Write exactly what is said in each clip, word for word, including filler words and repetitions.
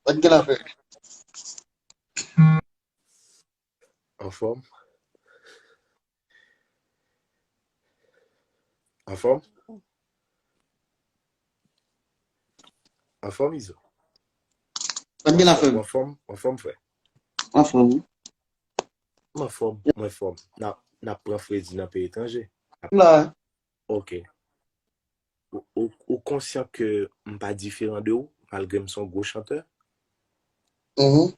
Sa k gen la fè? Anfòm? Anfòm? Anfòm, Izo? Sa k gen la fè? Anfòm, anfòm, frè? Anfòm, wi. M anfòm, mwen fòm. N ap, n ap pran fredi nan peyi etranje. M la. Ok. Ou, ou, ou konsyan ke m pa diferan de ou, malgre m se yon gwo chantè? Mhm.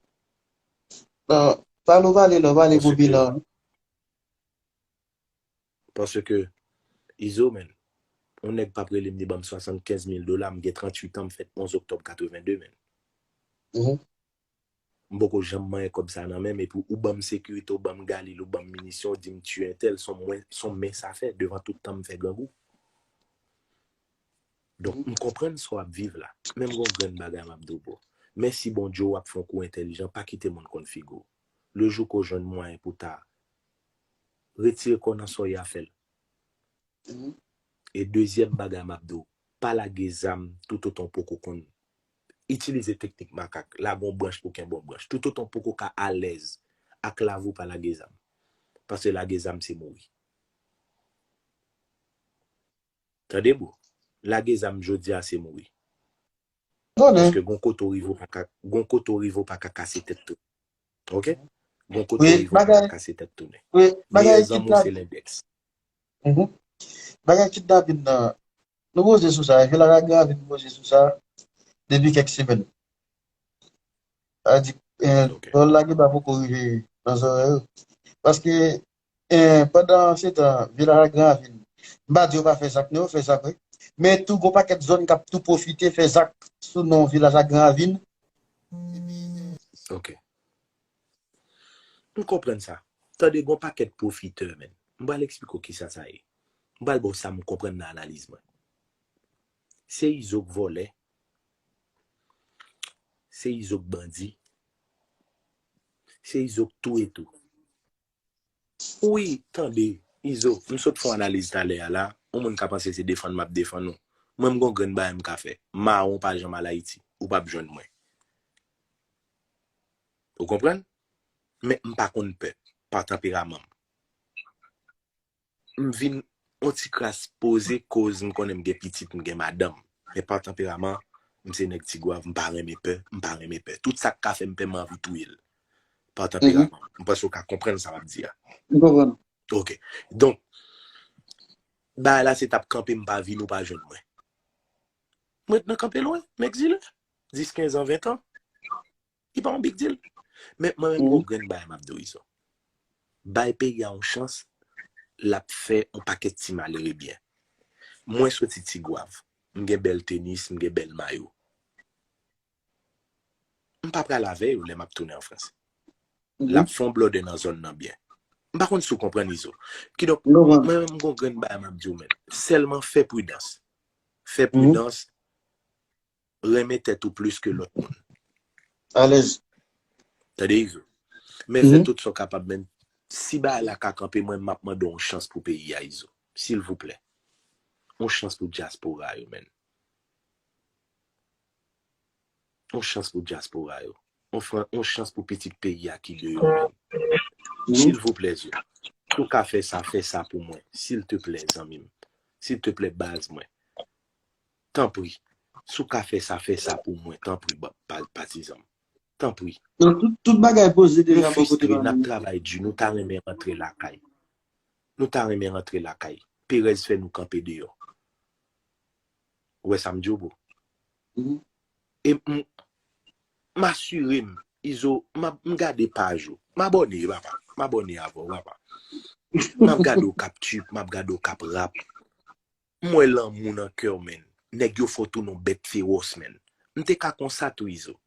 Bon, pale ou pale la, ou pale Paske, popilan. Paske, Izo, men, yon nèg p ap rele m, li ban m swasannkenz mil dola, m gen tranntuit an, m fèt onz oktòb katrevenndez, men. Mhm. M poko janm manyen kòb sa nan men m, epi ou ban m sekirite, ou ban m galil, ou ban m minisyon, ou di m tiye entèl, se yon mwen, se yon men sa fè, devan tout tan m fè grangou. Donk, m konprann sa w ap viv la. Men m gon grenn bagay m ap di w, bro. Mèsi Bondye, w ap fè yon kou entèlijan, pa kite moun konn figi w. Le jou ke w jwenn mwayen pou ta retire kò w nan sa w ye a, fè l. Mhm. E dezyèm bagay m ap di w, pa lage zam toutotan w poko konn itilize teknik makak, lage yon branch pou kenbe yon branch. Toutotan w poko ka alèz ak lavi w, pa lage zam. Paske lage zam se mouri. Tande, bro. Lage zam jodi a se mouri. Konnen. Paske gon kote w rive w pa ka, gon kote w rive w pa ka kase tèt tou. Ok? Gon kote w Wi, rive w pa ka bagay, kase tèt tounen. wi, bagay Meyè zanmi w se kidnap-, lendèks. mhm. Bagay kidnapin nan, nou poze sou sa, Vilaj ak Granvin poze sou sa depi kèk semèn. Sa di, eh, Ok. pawòl la genba poko rive nan zòrèy yo. Paske, eh, pandan se tan, Vilaj ak Granvin, m pa di yo pa fè zak, non, yo fè zak, wi. Men tou, gon pakèt zòn k ap tou pwofite fè zak sou non Vilaj ak Granvin. Ok. M konprann sa. Tande, gon pakèt pwofitè, men. M pral eksplike w kisa sa ye. M pral ba w sa m konprann nan analiz mwen. Se Izo k vòlè. Se Izo k bandi. Se Izo k touye tou. Wi, tande, Izo, m sot fè yon analiz talè a la, yon moun ka panse se defann m ap defann ou. Mwen, m gon grenn bagay m ka fè. Mawon pa janm al Ayiti, ou p ap jwenn mwen. Ou konprann? Men m pa konn pè, pa tanperaman m. M vin yon ti kras poze koz m konnen m gen pitit, m gen madanm. Men pa tanperaman, m se nèg Tigwav, m pa renmen pè, m pa renmen pè. Tout sa k ka fè m pè, m anvi touye l. Pa tanperaman. M panse w ka konprann sa m ap di a. M konprann. Ok. Donk, bagay la se t ap kanpe, m pa vin, ou pa jwenn mwen. Mwen ret nan kanpe lwen, m egzile. Dis, kenz an, ven an. Li pa yon big deal. Men mwen menm, gon grenn bagay m ap di w, Izo. Bay peyi a yon chans, l ap fè yon pakèt ti malere byen. Mwen soti Tigwav. M gen bèl tenis, m gen bèl mayo. M pa pral avè yo lè m ap tounen an Frans. L ap fè yon blòdè nan zòn nan byen. M pa konn si w konprann, Izo. Kidonk, mwen menm, m gon grenn bagay m ap di w, men. Sèlman fè pridans. Fè pridans. Renmen tèt ou plis ke lòt moun. Alèz. Tande, Izo. Men fè tout sa w kapab, men si bagay la ka kanpe, mwen, m ap mande w yon chans pou peyi a, Izo. Silvouplè. Yon chans pou dyaspora yo, men. Yon chans pou dyaspora yo. Yon fran-, yon chans pou pitit peyi a ki deyò, men. Silvouplè, Zo. Si w ka fè sa, fè sa pou mwen. Silteplè, zanmi m. Silteplè, baz mwen. Tanpri. Si w ka fè sa, fè sa pou mwen. Tanpri, ba-, pa-, patizan m. Tanpri. Non, tout, tout bagay poze Nou deja bò kote fristre, pa n ap nou. Travay di, nou ta renmen rantre lakay. Nou ta renmen rantre lakay. Perèz fè nou kanpe deyò. Ou wè sa m di w, bro? Mhm. E m, m asire m, Izo, m ap, m gade paj ou. M abòne, papa. M abòne avè w, papa. M ap gade w k ap trip, m ap gade w k ap rap. M wè lanmou nan kè w, men. Nèg yo fè w tounen yon bèt fewòs, men. M te ka konsa tou, Izo.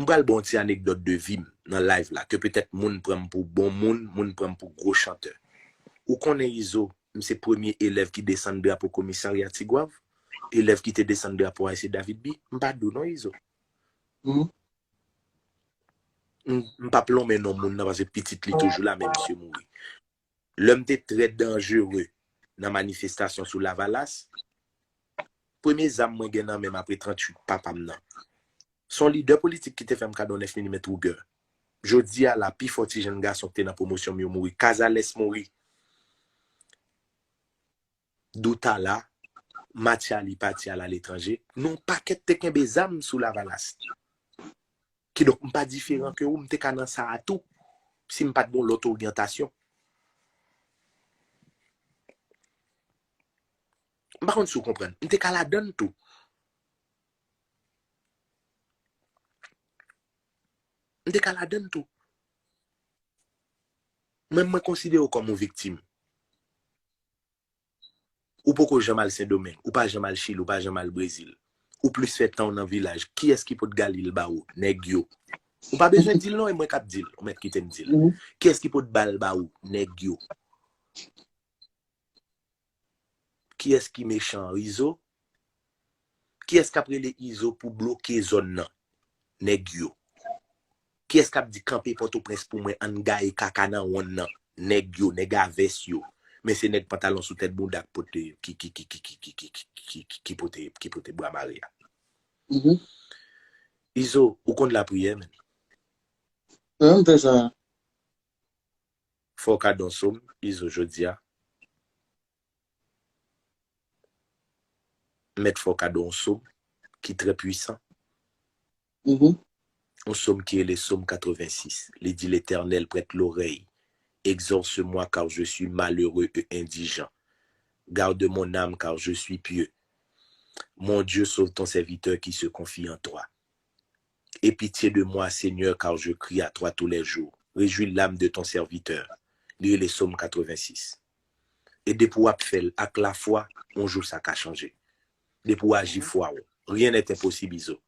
M pral ba w yon ti anekdòt de vi m nan live la, ke petèt moun pran m pou bon moun, moun pran m pou gwo chantè. Ou konnen, Izo, m se premye elèv ki desann drapo komisarya Tigwav, elèv ki te desann drapo a se David B. M pa di w non, Izo. Mhm. M, m p ap lonmen non moun nan, paske pitit li toujou la, men misye mouri. Lè m te trè danjere nan manifestasyon sou Lavalas, Premye zam mwen gen nan men m apre tranntuit papa m nan. Se yon lidè politik ki te fè m kado nèf milimèt Ruger. Jodi a la, pi fò ti jenn gason ki te nan pwomosyon m yo mouri. Kazales mouri. Doutala, Mathiali pati al aletranje. Nou pakèt te kenbe zam sou Lavalas. Kidonk, m pa diferan ke ou, m te ka nan sa a tou, si m pa t gen yon lòt oryantasyon. M pa konn si w konprann. M te ka ladann tou. M te ka ladann tou. Mwen, mwen konsidere w kòm yon viktim. Ou poko janm al Sendomeng, ou pa janm al Chili, ou pa janm al Brezil. Ou plis fè tan w nan vilaj. Kiyès ki pot Galil ba ou? Nèg yo. Ou pa bezwen di l non, e mwen k ap di l. Ou mèt kite m di l. Kiyès ki pot bal ba ou? Nèg yo. Kiyès ki mechan an? Izo? Kiyès k ap rele Izo pou bloke zòn nan? Nèg yo. Kiyès k ap di kanpe Pòtoprens pou mwen, ann gaye kaka nan wonn nan? Nèg yo, nèg a vès yo. Men se nèg pantalon sou tèt bounda k pote, ki, ki, ki, ki, ki, ki, ki, ki, ki, ki pote, ki pote bwa mare a. Izo, ou konn lapriyè, men. Wi, m fè sa. Fò w ka don sòm, Izo, jodi a. Mèt fè w kado yon sòm ki trè pwisan. Yon sòm ki rele Sòm katrevensis. Li di, L'Éternel, prête l'oreille, exauce-moi, car je suis malheureux et indigent. Garde mon âme, car je suis pieux. Mon Dieu, sauve ton serviteur qui se confie en toi. Aie pitié de moi, Seigneur, car je crie à toi tous les jours. Réjouis l'âme de ton serviteur. Li rele Sòm katrevensis. E depi w ap fè l ak lafwa, yon jou sa ka chanje. Depi w aji fwa w, rien n'est impossible, Izo.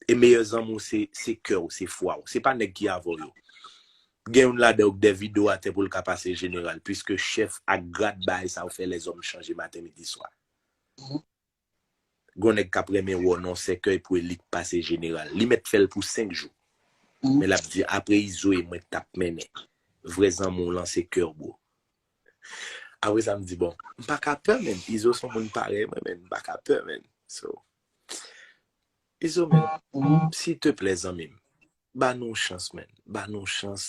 E meyè zanmi w se, se kè w, se fwa w. Se pa nèg ki avè w yo. Gen youn ladan yo k dèyè rido atè pou l ka pase jeneral, piske chèf ak grad bagay sa yo fè lèzòm chanje maten, midi, swa. Gon nèg k ap renmen wè w nan sèkèy pou elit pase jeneral. Li mèt fè l pou senk jou. Men l ap di, apre Izo e mwen t ap mennen. Vrè zanmi w lan se kè w, bro. Apre sa, m di, bon, m pa ka pè, men. Izo se yon moun parèy mwen, men. M pa ka pè, men. So, Izo, men, silteplè, zanmi m, ba nou yon chans, men. Ba nou yon chans.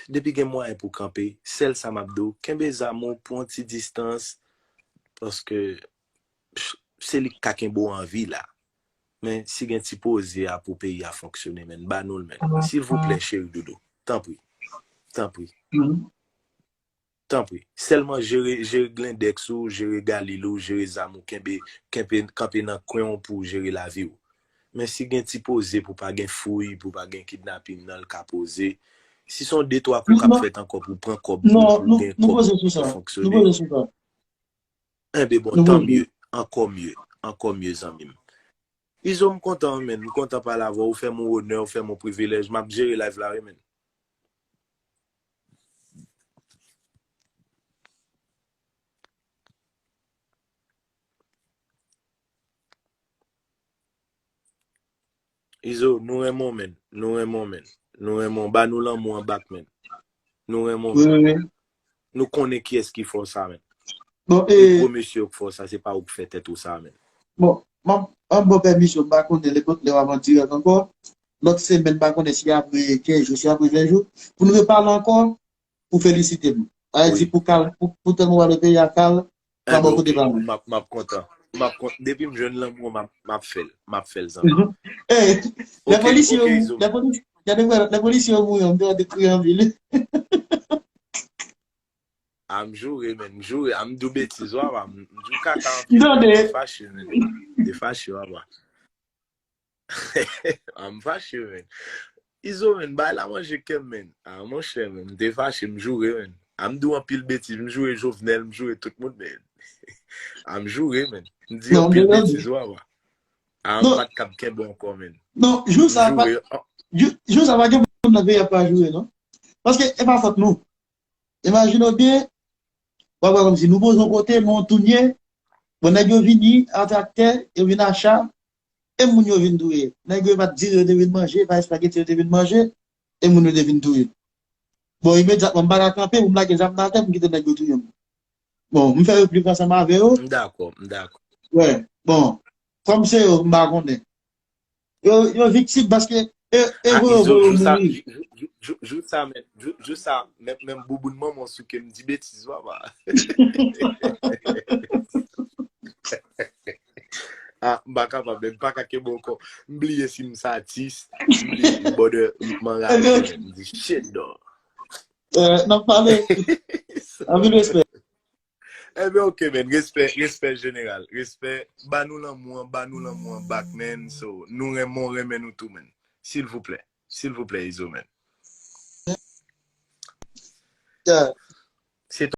Depi gen mwayen pou kanpe, sèl sa m ap di w, kenbe zam ou, pran yon ti distans, paske se li k ka kenbe w an vi la. Men si gen ti poze a pou peyi a fonksyone, men, ba nou l, men. Silvouplè, cheri doudou. Tanpri. Tanpri. Tanpri. Sèlman jere, jere glendèks ou, jere galil ou, jere zam ou, kenbe, kenbe, kanpe nan kwen w pou w jere lavi w. Men si gen ti poze pou pa gen fouy, pou pa gen kidnaping nan, l ka poze. Si se yon de twa kou k ap fèt ankò pou pran kòb, pou, pou gen kòb ki fonksyone. Enben bon, tan mye, ankò mye, ankò mye, zanmi m. Izo, m kontan, men, m kontan pale avè w, ou fè m yon onè, ou fè m yon privilèj, m ap jere live la, wi, men. Izo, nou renmen w, men. Nou renmen w, men. Nou renmen w. Ba nou lanmou an bak, men. Nou renmen w, men. Nou konnen kiyès ki fè w sa, men. Bon, e gwo mesye yo k fè w sa, se pa ou k fè tèt ou sa, men. Bon, m ap, m ap ba w pèmisyon, m pa konnen lè, lè w ap an dirèk ankò. Lòt semèn, m pa konnen si apre kenz jou, si apre ven jou, pou nou repale ankò, pou felisite m. Sa vle di pou kal, pou, pou tan nou ale peyi a kal, pa bò kote pa mwen. M ap, m ap kontan. M ap kontan. Depi m jwenn lanmou, m ap, m ap fè l. M ap fè l, zanmi. Lè polisye yo, lè polisye, gade mwen, lè polisye yo mouri, m te kriye anpil. A, m joure, men, m joure. A, m di w betiz, wa, wa. M di w kaka anpil, men. M te fache, men. M te fache, wa, wa. A, m fache, men. Izo, men, bay la manje kè m, men. A, monchè, men, m te fache, m joure, men. A, m di w anpil betiz, m joure Jovenel, m joure tout moun, men. A, m joure, men. M di anpil betiz, wa, wa. A, m pa t kab kenbe ankò, men. Non, jou sa, pa, jou, jou sa, pa gen moun nan peyi a pa joure, non. Paske e pa fòt nou. Imajine w byen, w ap wè kòmsi nou poze yon kote, nou antounye, bon, nèg yo vini a traktè, yo vin a cha, e moun yo vin touye. Nèg yo pa t dire yo te vin manje, pa espageti yo te vin manje, e moun yo te vin touye. Bon, imedyatman, m pa ka kanpe pou m lage zam nan atè pou m kite nèg yo touye m. Bon, m fè replik ansanm avè yo. M dakò, m dakò. Wè, bon, kòm se yo, m pa konnen. Yo, yo viktim paske e, e Ah, voye Izo, voye jou sa, mouri. Jou, jou, jou, jou sa, men, jou, jou sa, men, men bouboun manman sou ke m di betiz, papa. Ah, m pa kapab, men m pa ka kenbe ankò. M bliye si m satis, m bliye, bòdè, m anraje, men m di shit, dog. Euh, n ap pale. Anpil respè. Ebyen, ok, men, respè, respè jeneral, respè, ba nou lanmou an, ba nou lanmou an back, man, so, nou renmen, renmen nou tou, man, silvouplè, silvouplè, Izo, man. Yeah.